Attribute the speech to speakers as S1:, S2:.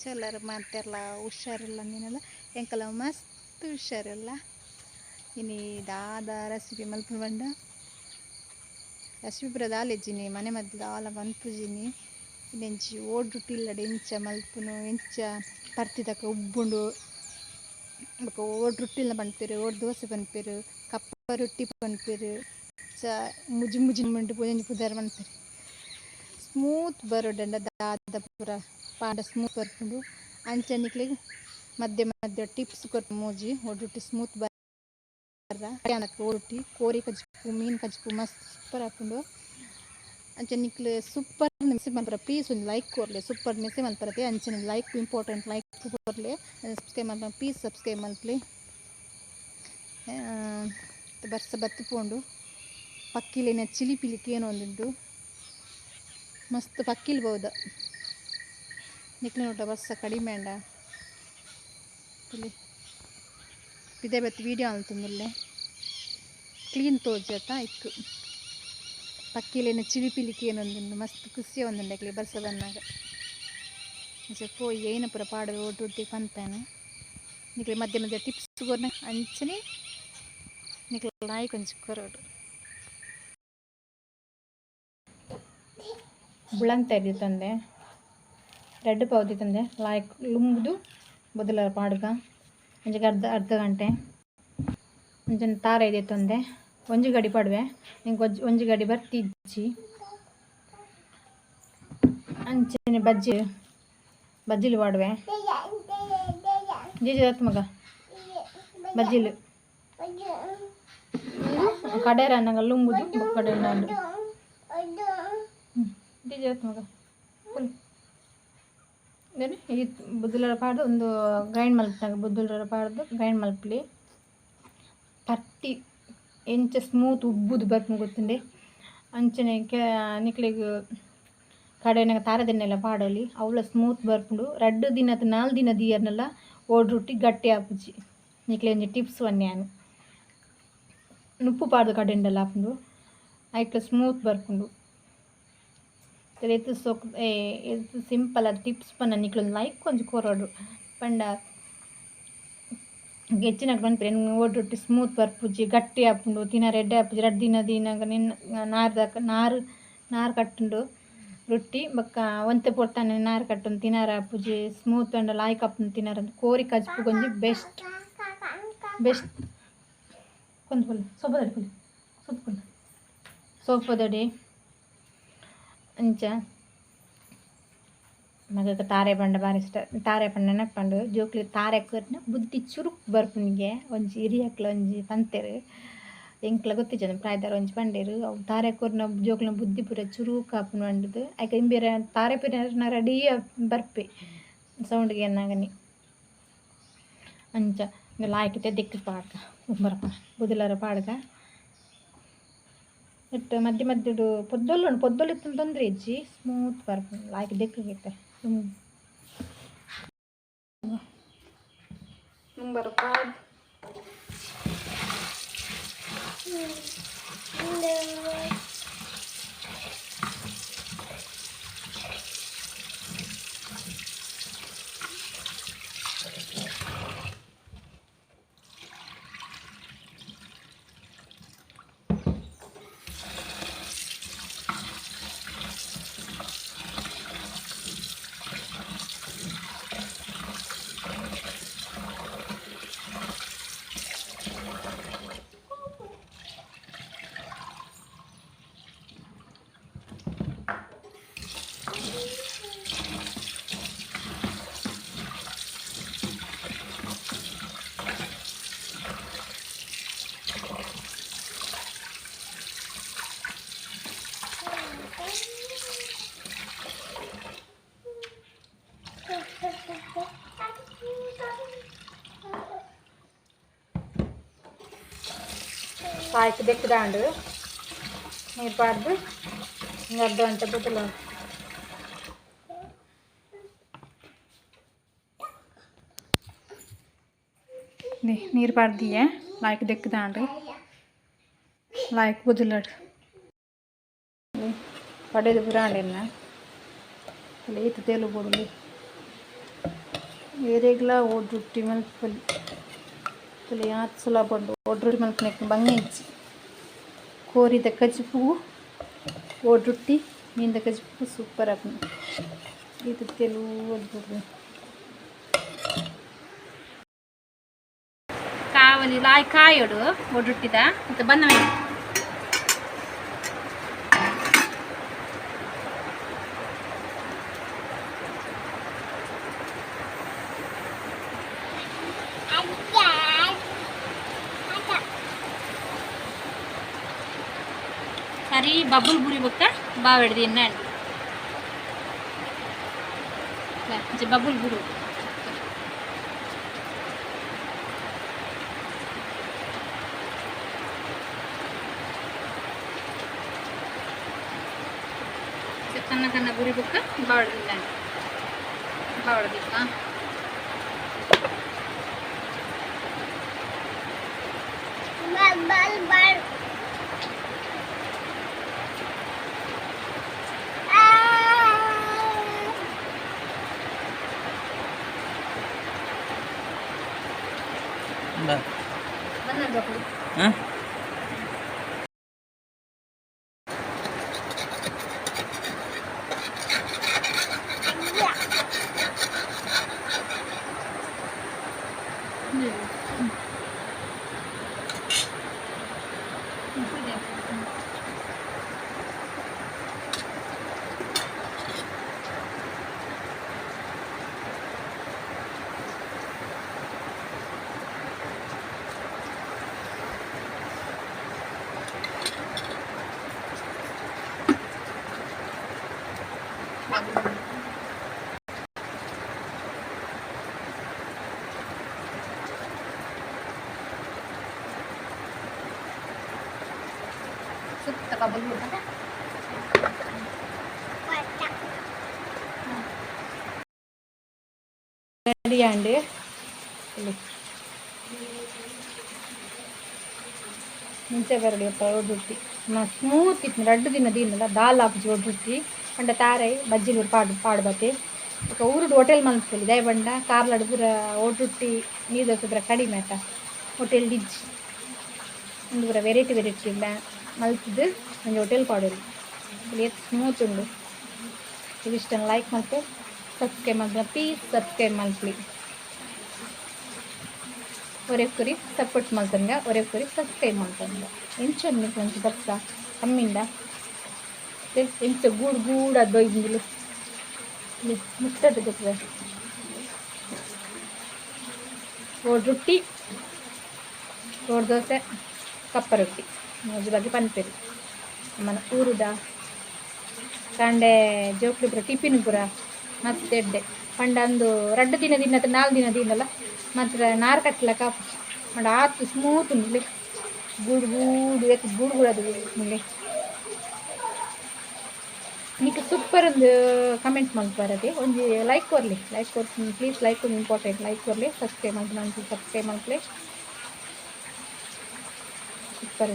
S1: ಎಂಚ ಮಾತೆರ್ಲ ಹುಷಾರಿಲ್ಲ ನೀನೆಲ್ಲ ಎಂಕಲ ಮಸ್ತ್ ಹುಷಾರಿಲ್ಲ. ಇನಿ ದಾದ ರೆಸಿಪಿ ಮಲ್ಪುನ ಪಂಡ ರೆಸಿಪಿ ಪೂರ ದಾಲೆಜ್ಜಿನಿ ಮನೆ ಮದ್ದು ದಾಲ ಮನ್ಪುಜಿನಿ. ಇಂಚಿ ಓಡುಟ್ಟಿಲ್ಲಡೆ ಎಂಚ ಮಲ್ಪುನು ಎಂಚ ಪರ್ತಿದಕ ಉಬ್ಬುಂಡು ಬೊಕ ಓಡ್ ರೊಟ್ಟಿಲ ಪನ್ಪೆರ್, ಓಡ್ ದೋಸೆ ಪನ್ಪೆರ್, ಕಪ್ಪ ರೊಟ್ಟಿ ಪನ್ಪೆರ್, ಚ ಮುಜಿ ಮುಜಿ ಮಂಡು ಒಂಜಿ ಪುದರ್ ಪನ್ಪೆರ್. ಸ್ಮೂತ್ ಬರೊಡಂಡ ದಾದ ಪೂರ ಪಾಡ ಸ್ಮೂತ್ ಬರ್ಪುಂಡು. ಅಂಚ ನಿಕ್ಲೆಗ್ ಮಧ್ಯೆ ಮಧ್ಯೆ ಟಿಪ್ಸ್ ಕೊರ್ಪು ಮೂಜಿ ಓಡ್ ಸ್ಮೂತ್ ಬರ್ರ ರೊಟ್ಟಿ ಕೋರಿ ಕಜಿಪು ಮೀನು ಕಜಿಪು ಮಸ್ತ್ ಸೂಪರ್ ಆಪುಂಡು. ಅಂಚ ನಿಕ್ಲೆ ಸೂಪರ್ ಮೆಸೇಜ್ ಮನ್ಪುರ ಪ್ಲೀಸ್ ಒಂಜಿ ಲೈಕ್ ಕೊರ್ಲೆ, ಸೂಪರ್ ಮೆಸೇಜ್ ಮನ್ಪುರತೆ. ಅಂಚನೆ ಲೈಕ್ ಇಂಪಾರ್ಟೆಂಟ್, ಲೈಕ್ ಕೊರ್ಲೆ. ಸಬ್ಸ್ಕ್ರೈಬ್ ಮನ್ಪುರ ಪ್ಲೀಸ್ ಸಬ್ಸ್ಕ್ರೈಬ್ ಮಲ್ಪುಲೆ. ಬರ್ಸ ಬತ್ತ್ ಪೋಂಡು, ಪಕ್ಕಿಲೆನ ಚಿಲಿಪಿಲಿ ಕೇನೊಂದುಂಡು, ಮಸ್ತ್ ಪಕ್ಕಿಲು ಬೋದ. ನಿಕ್ಲೆ ಬರ್ಸ ಕಡಿಮೆ ಅಂಡ ಪಿದೆ ಬತ್ತ್ ವೀಡಿಯೋ ಮಲ್ತೊಂದುಲ್ಲೆ. ಕ್ಲೀನ್ ತೋಜತ ಇಕ್ಕು ಪಕ್ಕಿಲೆನ ಚಿಲಿಪಿಲಿ ಕೇನೊಂದುಂಡು, ಮಸ್ತ್ ಖುಷಿ ಆವೊಂದುಂಡು ಅಕ್ಲೆ ಬರ್ಸ ಬನ್ನಗ. ಅಂಚ ಪೋಯಿ ಐನ ಪೂರ ಪಾಡ್ ಒಟ್ಟೊಟ್ಟಿಗೆ ಪನ್ಪೇನೆ. ನಿಕ್ಲೆ ಮಧ್ಯೆ ಮಧ್ಯೆ ಟಿಪ್ಸ್ ಕೊರ್ನ ಅಂಚನೆ ನಿಕ್ಲೆ ಲೈಕ್ ಒಂಜಿ ಕೊರೊಡು. ಬುಳಂತೆರಿ ತಂದೆ ರಡ್ಡ್ ಪಾವ್ ತಂದೆ ಲಾಯ್ಕ್ ಲುಂಬುದು ಬೊದಲ ಪಾಡ್ಗ ಒಂಜಿ ಅರ್ಧ ಅರ್ಧ ಗಂಟೆ. ಅಂಚನೆ ತಾರಾಯಿ ದೆತ್ತೊಂದೆ ಒಂಜಿ ಗಡಿ ಪಾಡುವೆ, ಎಂಕ್ ಒಂಜಿ ಒಂಜಿ ಗಡಿ ಬರ್ತಿಜ್ಜಿ. ಅಂಚನೆ ಬಜ್ಜಿ ಬಜ್ಜಿಲು ಪಾಡುವೆ. ಜೀಜಿ ದತ್ತು ಮಗ ಬಜ್ಜಿಲು ಕಡೆರ ನಂಗೆ ಲುಂಬುದು ಬೊಕ್ಕ ಕಡೆ ಜೀಜಿ ದತ್ತು ಮಗ ಫುಲ್ ಈ ಬುದ್ದುಲರ ಪಾಡ್ದು ಒಂದು ಗ್ರೈಂಡ್ ಮಲ್ಪುನಾಗ ಬುದ್ದುಲರ ಪಾಡ್ದು ಗ್ರೈಂಡ್ ಮಲ್ಪಲಿ. ಪರ್ತಿ ಎಂಚ ಸ್ಮೂತ್ ಉಬ್ಬುದು ಬರ್ಪುಂಡು ಗೊತ್ತುಂಡೆ. ಅಂಚನೆ ಕೆ ನಿಕ್ಲೆಗ್ ಕಡೆನಾಗ ತಾರದೆಣ್ಣೆಲ ಪಾಡೊಲಿ, ಅವ್ಲ ಸ್ಮೂತ್ ಬರ್ಪುಂಡು. ರಡ್ಡ್ ದಿನದ ನಾಲ್ ದಿನ ದೀಯರ್ನಲ ಓಡ್ ರೊಟ್ಟಿ ಗಟ್ಟಿ ಆಪುಜಿ. ನಿಕ್ಲೆ ಒಂಜಿ ಟಿಪ್ಸ್ ಪನ್ನೆ ಯಾನ್. ನುಪ್ಪು ಪಾಡ್ದು ಕಡೆಂಡಲ ಆಪುಂಡು, ಐಟ್ಲ ಸ್ಮೂತ್ ಬರ್ಪುಂಡು. ಏತ್ ಸೋಕು ಏತ್ ಸಿಂಪಲ್ ಆದ್ ಟಿಪ್ಸ್ ಪನ್ನ. ನಿಕ್ಲೆ ಲೈಕ್ ಒಂಜಿ ಕೊರೊಡು ಪಂಡ ಹೆಚ್ಚಿನಕ್ ಪನ್ಪೆರ್ ಓಡ್ ರೊಟ್ಟಿ ಸ್ಮೂತ್ ಬರ್ಪುಜಿ, ಗಟ್ಟಿ ಆಪುಂಡು, ತಿನರೆ ಎಡ್ಡೆ ಆಪುಜಿ. ರಡ್ಡ್ ದಿನ ದೀನಗ ನಿನ್ನ ನಾರ್ದಕ ನಾರು ನಾರು ಕಟ್ಟುಂಡು ರೊಟ್ಟಿ, ಬೊಕ್ಕ ಒಂತೆ ಪೊರ್ತನೆ ನಾರು ಕಟ್ಟುಂಡು, ತಿನರೆ ಆಪುಜಿ. ಸ್ಮೂತ್ ಪಂಡ ಲಾಯ್ಕ್ ಆಪುಂಡು ತಿನರೆ. ಕೋರಿ ಕಜ್ಪುಗೊಂಜಿ ಬೆಸ್ಟ್ ಬೆಸ್ಟ್. ಕೊಂದು ಪೊಲಿ ಸೊಪ್ಪದಡಿ ಪೊಲಿ ಸೊಪ್ಪು ಸೋಪದಡಿ. ಅಂಚ ಮಗಕ್ ತಾರೆ ಪಂಡ ಬಾರಿ ಇಷ್ಟ. ತಾರೆ ಪಂಡ ನೆನಪುಂಡು. ಜೋಕ್ಲೆಗ್ ತಾರೆ ಕೊರ್ನ ಬುದ್ಧಿ ಚುರುಕ್ ಬರ್ಪುನಿಗೆ ಒಂಜಿ ಹಿರಿಯಕ್ಲು ಒಂಜಿ ಪಂತೆರ್, ಎಂಕ್ಲ ಗೊತ್ತಿಜ್ಜಂದ್ ಪ್ರಾಯದರ್ ಒಂಜಿ ಪಂಡೆರ್, ಅವು ತಾರೆ ಕೊರ್ನ ಜೋಕ್ಲೆನ ಬುದ್ಧಿ ಪೂರ ಚುರುಕ್ ಆಪುಂಡು ಪಂಡುದು. ಐಕ್ ಇಂಬೆರ್ ತಾರೆ ಪಿರ ರೆಡಿ ಬರ್ಪೆ ಸೌಂಡ್ ಕೇನ್ನಗನೆ. ಅಂಚ ಲಾಯ್ಕ್ ದೆಕ್ಕ್ ಪಾಡ್ಗ ಬರಪ ಬುದಲರ ಪಾಡ್ಗ. ನೆಟ್ ಮಧ್ಯೆ ಮಧ್ಯಡು ಪೊದ್ದೊಲು ಉಂಡು, ಪೊದ್ದೊಲು ಇತ್ತುಂಡ ತೊಂದರೆ ಇಜ್ಜಿ, ಸ್ಮೂತ್ ಬರ್ಪುಂಡು. ಲಾಯ್ಕ್ ದೆಕ್ಕ್ ಮುಂಬರ ಪಾಡ್. ಲಾಯ್ಕ್ ದೆಕ್ಕ್ದಾಂಡ್ ನೀರು ಪಾಡ್ದು ಅರ್ಧ ಗಂಟೆ ಬೊದಲ. ನೀರು ಪಾಡ್ದಿಯೆ, ಲಾಯ್ಕ್ ದೆಕ್ಕ್ದಾಂಡ್, ಲಾಯ್ಕ್ ಬೊದಲಡ್ ಪಡೆದು ಪುರಾಂಡ್ ಎನ್ನ ಏತ್ ತೇಲು ಬೋಡುಲಿ. ಏರೆಗ್ಲ ಓಡ್ರೊಟ್ಟಿ ಮಲ್ಪೊಲಿ ತುಲೆ ಆತ್ ಸುಲಭ ಉಂಡು ಓಡ್ರೊಟ್ಟಿ ಮಲ್ಪುನೆಕ್ ಬಂಗ ಇಜ್ಜಿ. ಕೋರಿದ ಕಜಿಪು ಓಡ್ರೊಟ್ಟಿ ಮೀನ್ದ ಕಜಿಪು ಸೂಪರ್ ಆಪುಂಡು. ಇದು ತೆಲು ಬುಡ್ದು ಕಾವಲಿ ಲಾಯ್ ಕಾಯೋಡು ಒಡ್ರೊಟ್ಟಿದ ಮತ್ತೆ ಬಂದ ಮೇಲೆ ಸರಿ ಬಬ್ಬುಲ್ ಬುರಿ ಬೊಕ್ಕ ಬಾವೆಡ್ದು ಎಣ್ಣೆ ಬಬ್ಬುಲ್ ಬುರು ಕನ್ನ ಕನ್ನ ಬುರಿ ಬೊಕ್ಕ ಬಾವಡ್ದು ಬಾವಡ್ದಿಕ್ಕ.
S2: Bal bal.
S1: ಬಂದ ಜೋಕುಲು.
S3: ಹಾಂ.
S1: ಸುತ್ತ ಬಬ್ಬುಲ್ ಬುರ್ದ. ರೆಡಿ ಅಂడి. ಇಲ್ಲಿ ಮುಂಚೆ ಬರಡಿ ಅಪ್ಪ ಒಡ್ಡುಟ್ಟಿ ಸ್ಮೂತ್ ಇತ್ತು. ರಡ್ಡು ದಿನ ದಿನದ ದಾಲ್ ಆಪುಜಿ ಒಡ್ಡುಟ್ಟಿ ಪಂಡ ತಾರೆ ಬಜ್ಜಿಲು ಪಾಡು ಪಾಡು ಬತ್ತೆ. ಬೊಕ ಊರುಡು ಹೋಟೆಲ್ ಮಲ್ಪೊಲಿ. ದಾಯೆ ಪಂಡ ಕಾರ್ಲಡ್ ಪೂರ ಒಡ್ಡುಟ್ಟಿ ನೀರ್ ದೋಸೆ ಪೂರ ಕಡಿಮೆ ಆತ, ಹೋಟೆಲ್ ಡಿಜ್ಜಿ. ಉಂದು ಪೂರ ವೆರೈಟಿ ವೆರೈಟಿ ಮಲ್ತ್‌ದ್ ಒಂಜಿ ಹೋಟೆಲ್ ಪಾಡೊಲಿ. ಏತ್ ಸ್ಮೂತ್ ಉಂಡು. ಇಷ್ಟ ಲೈಕ್ ಮಲ್ಪೆ, ಸಬ್ಸ್ಕ್ರೈಬ್ ಮಲ್ಪುನ ಪ್ಲೀಸ್ ಸಬ್ಸ್ಕ್ರೈಬ್ ಮಲ್ಪುಲಿ. ಒರೆಕ್ಕುರಿ ಸಪೋರ್ಟ್ ಮಲ್ತೊನ್ಗ, ಒರೆಕ್ಕುರಿ ಸಬ್ಸ್ಕ್ರೈಬ್ ಮಲ್ತೊನ್ಗ. ಎಂಚ ನಿಕ್ಕ್ ಒಂಜಿ ಬರ್ಸ ಕಮ್ಮಿಂದ ಎಂಚ ಗೂಡು ಗೂಡಾದ್ ಬೈದಿಂದಿಲು ಮುಟ್ಟದ ಗೊತ್ತದ. ಓಡ್ ರೊಟ್ಟಿ, ಓಡ್ ದೋಸೆ, ಕಪ್ಪ ರೊಟ್ಟಿ ಒಂಜಿ ಬಗ್ಗೆ ಪನ್ಪೆರ್. ನಮ್ಮನ ಊರುದ ಕಾಂಡೆ ಜೋಕ್ಲು ಪೂರ ಟಿಫಿನ್ ಪೂರ ಮಸ್ತ್ ಎಡ್ಡೆ. ಪಂಡ ಅಂದು ರಡ್ಡ್ ದಿನ ದಿನದ ನಾಲ್ ದಿನ ದಿನಲ ಮಾತ್ರ ನಾರ್ ಕಟ್ಲಕ ಆಪುಜಿ. ಪಂಡ ಆತ್ ಸ್ಮೂತ್ ಉಂಡು. ಗೂಡು ಗೂಡು ಏತ್ ಗೂಡು ಗೂಡು ಅದು ಮುಲ್ಲೆ. ನಿಕ್ ಸೂಪರ್ ಒಂದು ಕಮೆಂಟ್ ಮಲ್ಪರದೆ. ಒಂಜಿ ಲೈಕ್ ಕೊರ್ಲಿ, ಲೈಕ್ ಕೊರ್ ಪ್ಲೀಸ್. ಲೈಕ್ ಒಂದು ಇಂಪಾರ್ಟೆಂಟ್. ಲೈಕ್ ಕೊರ್ಲಿ, ಸಬ್ಸ್ಕ್ರೈಬ್ ಮಲ್ಪುನ ಸಬ್ಸ್ಕ್ರೈಬ್ ಮಲ್ಪಲೆ. ಸೂಪರ್.